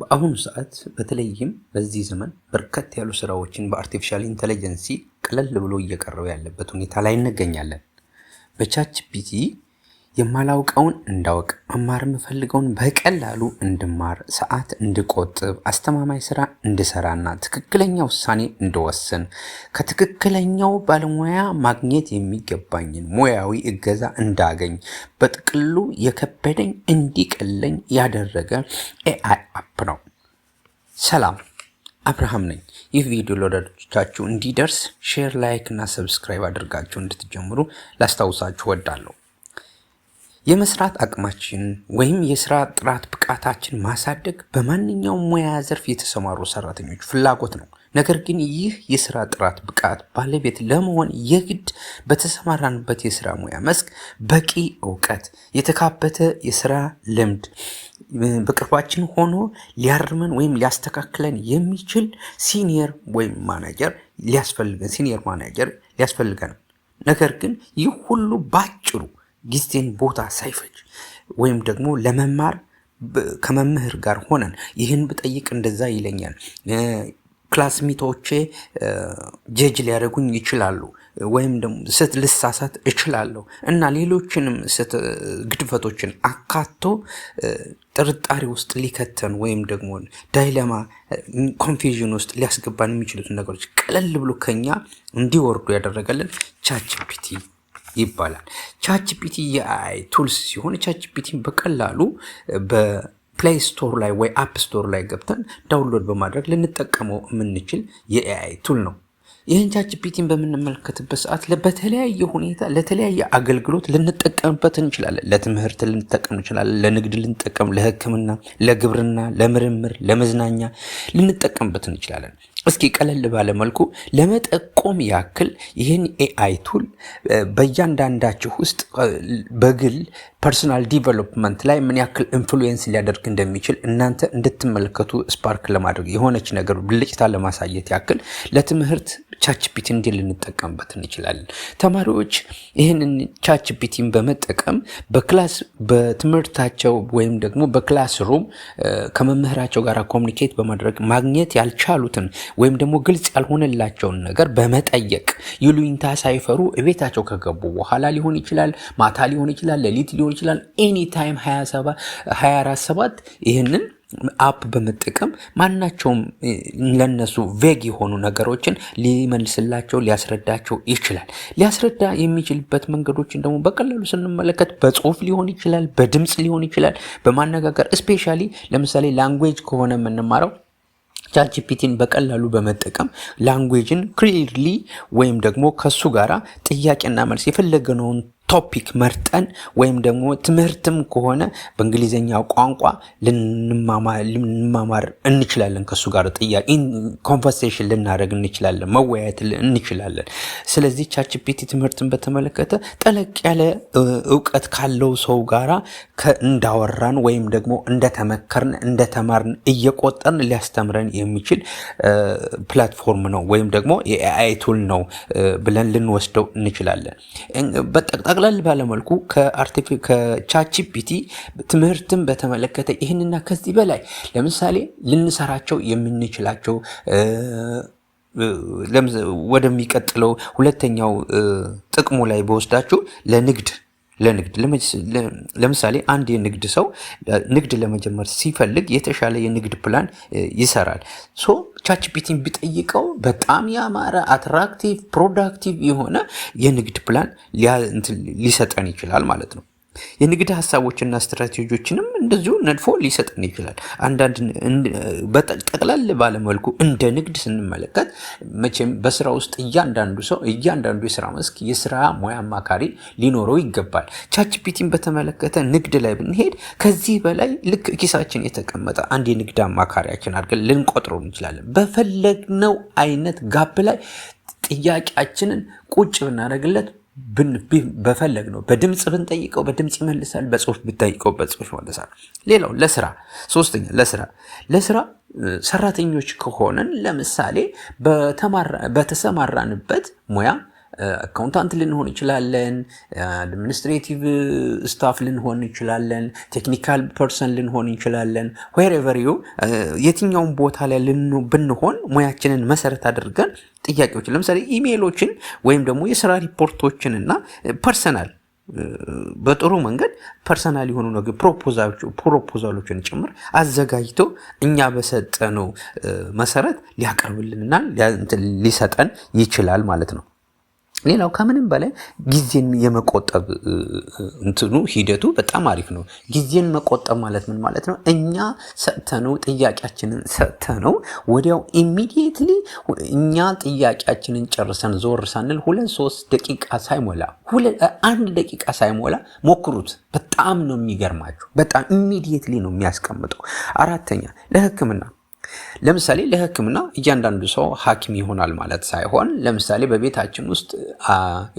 በአሁኑ ሰዓት በተለይም በዚህ ዘመን በርከት ያሉ ስራዎችን በ artificial intelligence ቀለል ብሎ እየቀረበ ያለበት ሁኔታ ላይ እንገኛለን። በ ChatGPT የማላውቀውን እንዳውቅ፣ መማር የምፈልገውን በቀላሉ እንድማር፣ ሰዓት እንድቆጥብ፣ አስተማማኝ ስራ እንድሰራና ትክክለኛ ውሳኔ እንድወስን፣ ከትክክለኛው ባለሙያ ማግኘት የሚገባኝን ሙያዊ እገዛ እንዳገኝ፣ በጥቅሉ የከበደኝ እንዲቀለኝ ያደረገ AI app ነው። ሰላም፣ አብርሃም ነኝ። ይህ ቪዲዮ ለወዳጆቻችሁ እንዲደርስ share፣ like እና subscribe አድርጋችሁ እንድትጀምሩ ላስታውሳችሁ እወዳለሁ። የመስራት አቅማችን ወይም የስራ ጥራት ብቃታችን ማሳደግ በማንኛውም ሙያ ዘርፍ የተሰማሩ ሰራተኞች ፍላጎት ነው። ነገር ግን ይህ የስራ ጥራት ብቃት ባለቤት ለመሆን የግድ በተሰማራንበት የስራ ሙያ መስክ በቂ እውቀት፣ የተካበተ የስራ ልምድ፣ በቅርባችን ሆኖ ሊያርመን ወይም ሊያስተካክለን የሚችል senior ወይም ማናጀር ሊያስፈልገን senior manager ሊያስፈልገን። ነገር ግን ይህ ሁሉ ባጭሩ ጊዜን ቦታ ሳይፈጅ ወይም ደግሞ ለመማር ከመምህር ጋር ሆነን ይህን ብጠይቅ እንደዛ ይለኛል፣ classmate ኦቼ judge ሊያደርጉኝ ይችላሉ፣ ወይም ደግሞ ልሳሳት እችላለሁ እና ሌሎችንም ግድፈቶችን አካቶ ጥርጣሬ ውስጥ ሊከተን ወይም ደግሞ dilemma፣ confusion ውስጥ ሊያስገባን የሚችሉትን ነገሮች ቀለል ብሎ ከኛ እንዲወርዱ ያደረገልን ChatGPT ይባላል። ChatGPT የ AI tools ሲሆን ChatGPT ን በቀላሉ በ Play Store ላይ ወይ App Store ላይ ገብተን download በማድረግ ልንጠቀመው የምንችል የ AI tool ነው። ይህን ChatGPT ን በምንመለከትበት ሰዓት በተለያየ ሁኔታ ለተለያየ አገልግሎት ልንጠቀምበት እንችላለን። ለትምህርት ልንጠቀም እንችላለን፣ ለንግድ ልንጠቀም፣ ለሕክምና፣ ለግብርና፣ ለምርምር፣ ለመዝናኛ ልንጠቀምበት እንችላለን። እስኪ ቀለል ባለ መልኩ ለመጠቆም ያክል ይህን AI tool በእያንዳንዳችሁ ውስጥ በግል personal development ላይ ምን ያክል influence ሊያደርግ እንደሚችል እናንተ እንድትመለከቱ spark ለማድረግ፣ የሆነች ነገር ብልጭታ ለማሳየት ያክል ለትምህርት ChatGPT እንዴት ልንጠቀምበት እንችላለን? ተማሪዎች ይህንን ChatGPT ን በመጠቀም በ class በትምህርታቸው ወይም ደግሞ በ classroom ከመምህራቸው ጋር communicate በማድረግ ማግኘት ያልቻሉትን ወይም ደግሞ ግልጽ ያልሆነላቸውን ነገር በመጠየቅ ይሉኝታ ሳይፈሩ እቤታቸው ከገቡ በኋላ ሊሆን ይችላል፣ ማታ ሊሆን ይችላል፣ ሌሊት ሊሆን ይችላል። Anytime 24/7 ይህንን app በመጠቀም ማናቸውም ለነሱ vague የሆኑ ነገሮችን ሊመልስላቸው፣ ሊያስረዳቸው ይችላል። ሊያስረዳ የሚችልበት መንገዶችን ደግሞ በቀላሉ ስንመለከት በጽሁፍ ሊሆን ይችላል፣ በድምፅ ሊሆን ይችላል፣ በማነጋገር። Especially ለምሳሌ language ከሆነ የምንማረው ChatGPT ን በቀላሉ በመጠቀም language ን clearly ወይም ደግሞ ከሱ ጋራ ጥያቄና መልስ የፈለገነውን topic መርጠን ወይም ደግሞ ትምህርትም ከሆነ በእንግሊዝኛ ቋንቋ ልንማማር እንችላለን። ከሱ ጋር ጥያቄ conversation ልናደርግ እንችላለን፣ መወያየት እንችላለን። ስለዚህ ChatGPT ትምህርትን በተመለከተ ጠለቅ ያለ እውቀት ካለው ሰው ጋራ እንዳወራን ወይም ደግሞ እንደተመከርን፣ እንደተማርን እየቆጠርን ሊያስተምረን የሚችል platform ነው ወይም ደግሞ የ AI tool ነው ብለን ልንወስደው እንችላለን። ጠቅለል ባለመልኩ ከ ChatGPT ትምህርትን በተመለከተ ይህንና ከዚህ በላይ ለምሳሌ ልንሰራቸው የምንችላቸው ወደሚቀጥለው ሁለተኛው ጥቅሙ ላይ ብወስዳችሁ ለንግድ ለምሳሌ አንድ የንግድ ሰው ንግድ ለመጀመር ሲፈልግ የተሻለ የንግድ ፕላን ይሰራል። So ChatGPT ን ቢጠይቀው በጣም ያማረ፣ attractive፣ productive የሆነ የንግድ ፕላን ሊሰጠን ይችላል ማለት ነው። የንግድ ሀሳቦችና ስትራቴጂዎችንም እንደዚሁ ነድፎ ሊሰጠን ይችላል። አንዳንድ ጠቅለል ባለመልኩ እንደ ንግድ ስንመለከት መቼም በስራ ውስጥ እያንዳንዱ ሰው፣ እያንዳንዱ የስራ መስክ የስራ ሙያ አማካሪ ሊኖረው ይገባል። ChatGPT ን በተመለከተ ንግድ ላይ ብንሄድ ከዚህ በላይ ልክ ኪሳችን የተቀመጠ አንድ የንግድ አማካሪያችን አድርገን ልንቆጥረው እንችላለን። በፈለግነው አይነት gap ላይ ጥያቄያችንን ቁጭ ብናደርግለት፣ በፈለግነው በድምፅ ብንጠይቀው በድምፅ ይመልሳል፣ በጽሁፍ ብንጠይቀው በጽሁፍ ይመልሳል። ሌላው ለስራ፣ ሶስተኛ ለስራ ሰራተኞች ከሆንን ለምሳሌ በተሰማራንበት ሙያ Accountant ልንሆን እንችላለን፣ administrative staff ልንሆን እንችላለን፣ technical person ልንሆን እንችላለን። Wherever you የትኛውን ቦታ ላይ ብንሆን ሙያችንን መሰረት አድርገን ጥያቄዎችን፣ ለምሳሌ ኢሜይሎችን ወይም ደግሞ የስራ ሪፖርቶችን እና personal፣ በጥሩ መንገድ personal የሆኑ ነገር proposal ኦችን ጭምር አዘጋጅቶ እኛ በሰጠነው መሰረት ሊያቀርብልንና ሊሰጠን ይችላል ማለት ነው። ሌላው ከምንም በላይ ጊዜን የመቆጠብ እንትኑ ሂደቱ በጣም አሪፍ ነው። ጊዜን መቆጠብ ማለት ምን ማለት ነው? እኛ ሰጥተነው፣ ጥያቄያችንን ሰጥተነው ወዲያው immediately እኛ ጥያቄያችንን ጨርሰን ዞር ሳንል 2-3 ደቂቃ ሳይሞላ፣ 1 ደቂቃ ሳይሞላ፣ ሞክሩት። በጣም ነው የሚገርማችሁ። በጣም immediately ነው የሚያስቀምጠው። አራተኛ ለሕክምና። ለምሳሌ ለሕክምና እያንዳንዱ ሰው ሐኪም ይሆናል ማለት ሳይሆን ለምሳሌ በቤታችን ውስጥ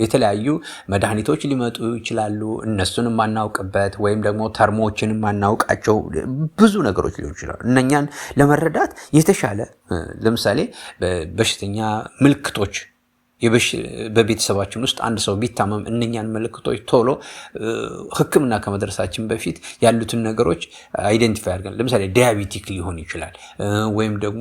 የተለያዩ መድኃኒቶች ሊመጡ ይችላሉ። እነሱን የማናውቅበት ወይም ደግሞ term ኦችን የማናውቃቸው ብዙ ነገሮች ሊሆኑ ይችላሉ። እነኛን ለመረዳት የተሻለ ለምሳሌ በሽተኛ ምልክቶች፣ በቤተሰባችን ውስጥ አንድ ሰው ቢታመም እነኛን ምልክቶች ቶሎ ሕክምና ከመድረሳችን በፊት ያሉትን ነገሮች identify አድርገን፣ ለምሳሌ diabetic ሊሆን ይችላል ወይም ደግሞ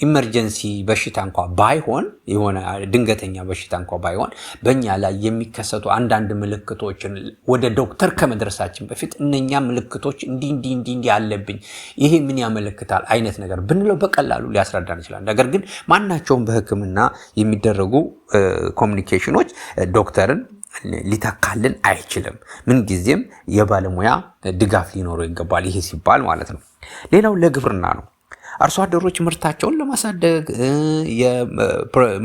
emergency በሽታ እንኳ ባይሆን፣ የሆነ ድንገተኛ በሽታ እንኳ ባይሆን፣ በእኛ ላይ የሚከሰቱ አንዳንድ ምልክቶችን ወደ ዶክተር ከመድረሳችን በፊት እነኛ ምልክቶች እንዲህ እንዲህ እንዲህ እንዲህ አለብኝ፣ ይሄ ምን ያመለክታል አይነት ነገር ብንለው በቀላሉ ሊያስረዳን ይችላል። ነገር ግን ማናቸውም በሕክምና የሚደረጉ communication ኖች ዶክተርን ሊተካልን አይችልም። ምንጊዜም የባለሙያ ድጋፍ ሊኖረው ይገባል። ይሄ ሲባል ማለት ነው። ሌላው ለግብርና ነው። አርሶ አደሮች ምርታቸውን ለማሳደግ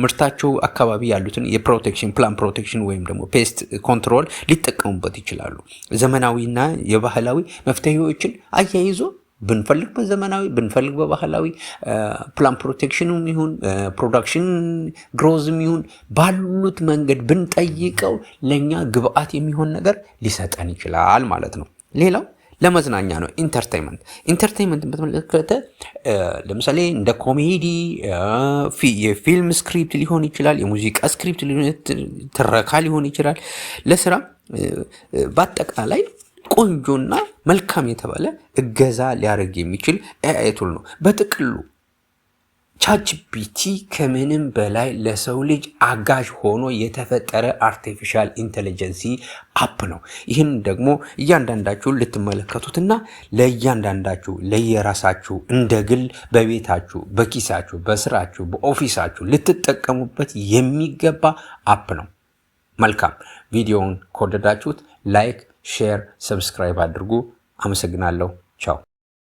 ምርታቸው አካባቢ ያሉትን የ protection፣ plant protection ወይም ደግሞ pest control ሊጠቀሙበት ይችላሉ። ዘመናዊና የባህላዊ መፍትሄዎችን አያይዞ ብንፈልግ በዘመናዊ፣ ብንፈልግ በባህላዊ plant protection ኑም ይሁን production growth ም ይሁን ባሉት መንገድ ብንጠይቀው ለእኛ ግብአት የሚሆን ነገር ሊሰጠን ይችላል ማለት ነው። ሌላው ለመዝናኛ ነው። Entertainment። Entertainment በተመለከተ ለምሳሌ እንደ ኮሜዲ፣ የፊልም script ሊሆን ይችላል፣ የሙዚቃ script፣ ትረካ ሊሆን ይችላል። ለስራ በአጠቃላይ ቆንጆና መልካም የተባለ እገዛ ሊያደርግ የሚችል AI tool ነው። በጥቅሉ ChatGPT ከምንም በላይ ለሰው ልጅ አጋዥ ሆኖ የተፈጠረ artificial intelligence app ነው። ይህን ደግሞ እያንዳንዳችሁ ልትመለከቱትና ለእያንዳንዳችሁ ለየራሳችሁ እንደ ግል በቤታችሁ፣ በኪሳችሁ፣ በስራችሁ፣ በ office ኣችሁ ልትጠቀሙበት የሚገባ app ነው። መልካም፣ ቪዲዮውን ከወደዳችሁት like፣ share፣ subscribe አድርጉ። አመሰግናለሁ። ቻው።